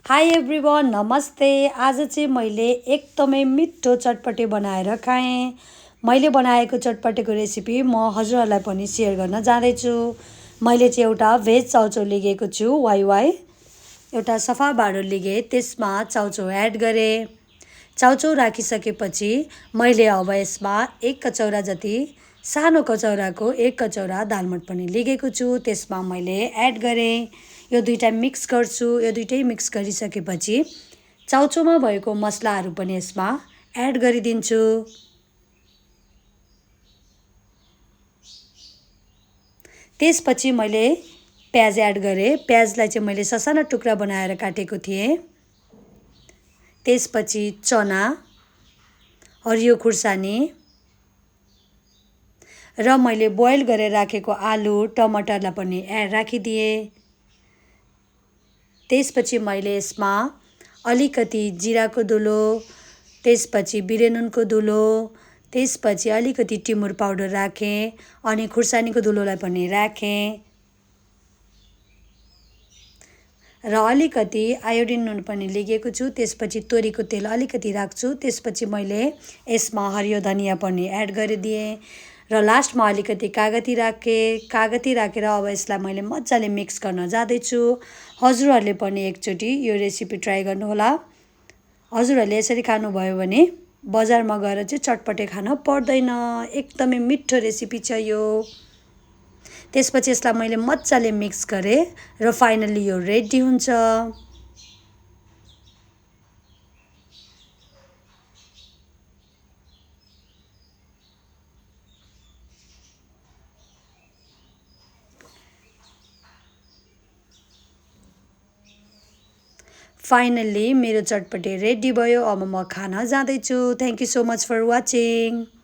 High everyone नमस्ते। आज चाहिँ मैले एकदमै मिठो चटपटे बनाएर खाएँ। मैले बनाएको चटपटेको रेसिपी म हजुरहरूलाई पनि सेयर गर्न जाँदैछु। मैले चाहिँ एउटा भेज चाउचाउ लिएको छु वाइवाई। एउटा सफा भाँडो लिएँ, त्यसमा चाउचाउ एड गरेँ। चाउचाउ राखिसकेपछि मैले अब यसमा एक कचौरा जति सानो कचौराको एक कचौरा दालमोठ पनि लिएको छु, त्यसमा मैले एड गरेँ। यो दुईटा मिक्स गर्छु। यो दुईटै मिक्स गरिसकेपछि चाउचाउमा भएको मसलाहरू पनि यसमा एड गरिदिन्छु। त्यसपछि मैले प्याज एड गरेँ। प्याजलाई चाहिँ मैले ससाना टुक्रा बनाएर काटेको थिएँ। त्यसपछि चना, हरियो खुर्सानी र मैले बोइल गरेर राखेको आलु टमाटरलाई पनि राखिदिएँ। त्यसपछि मैले यसमा अलिकति जिराको धुलो, त्यसपछि बिरेनुनको धुलो, त्यसपछि अलिकति टिमुर पाउडर राखेँ अनि खुर्सानीको धुलोलाई पनि राखेँ र अलिकति आयोडिन नुन पनि लिएको छु। त्यसपछि तोरीको तेल अलिकति राख्छु। त्यसपछि मैले यसमा हरियो धनिया पनि एड गरिदिएँ र लास्टमा अलिकति कागती राखेर अब यसलाई मैले मजाले मिक्स गर्न जाँदैछु। हजुरहरूले पनि एकचोटि यो रेसिपी ट्राई गर्नुहोला। हजुरहरूले यसरी खानुभयो भने बजारमा गएर चाहिँ चटपटे खान पर्दैन। एकदमै मिठो रेसिपी छ यो। त्यसपछि यसलाई मैले मजाले मिक्स गरेँ र फाइनली यो रेडी हुन्छ। फाइनली मेरो चटपटे रेडी भयो। अब म खान जाँदैछु। Thank you so much for watching.